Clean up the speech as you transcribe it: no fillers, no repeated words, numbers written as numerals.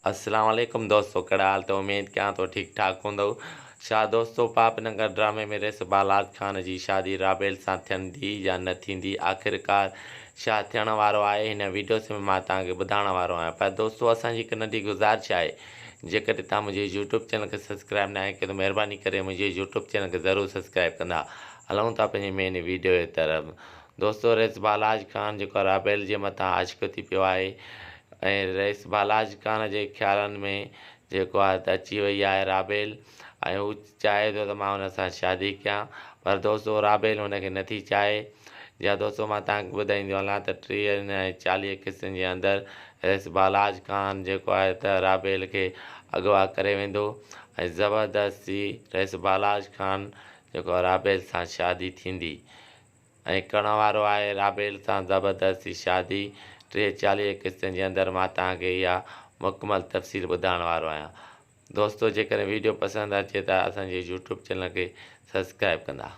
اسلام عليڪم دوستو ڪهڙا حال اٿو اميد ڪيان ٿو ٺيڪ ٺاڪ هوندؤ شا دوستو پاپ ننگر ڊرامي ۾ ريس بالاچ خان جي شادي رابيل سان ٿيندي يا نه ٿيندي آخرڪار شا ٿيڻ وارو آهي هن ويڊيوس ۾ مان توهان کي ٻڌائڻ وارو آهيان پر دوستو اسان جي هڪ ننڍي گذارش آهي جيڪڏهن توهان منهنجي يوٽيوب چينل کي سبسڪرائب ناهي ڪيو ته مهرباني ڪري منهنجي يوٽيوب چينل کي ضرور سبسڪرائب ڪندا هلون ٿا پنهنجي مين ويڊيو جي طرف دوستو ريس بالاچ خان جيڪو رابيل جي مٿان عاشق ٿي پيو آهي ۽ رئيس بالاچ خان جي خيالن ۾ جيڪو آهي ته اچي وئي آهي رابيل ۽ هو چاهي ٿو ته مان هن سان شادي ڪيان پر دوستو رابيل هن کي نٿي چاهي جا دوستو مان توهان کي ٻڌائيندو هلان ته ٽيهن ۽ چاليهه قسطن جي اندر رئيس بالاچ خان جيڪو آهي ته رابيل کي اغوا ڪري ويندو ۽ زبردستي رئيس بالاچ خان جيڪو رابيل سان شادي ٿيندي ۽ ڪرڻ وارو آهي رابيل سان زبردستي شادي 30 40 قسطن جي اندر مان توهان کي اها مڪمل تفصيل ٻڌائڻ وارو آهيان دوستو جيڪڏهن ويڊيو پسند اچي ته اسان جي يوٽيوب چينل کي سبسڪرائب ڪندا.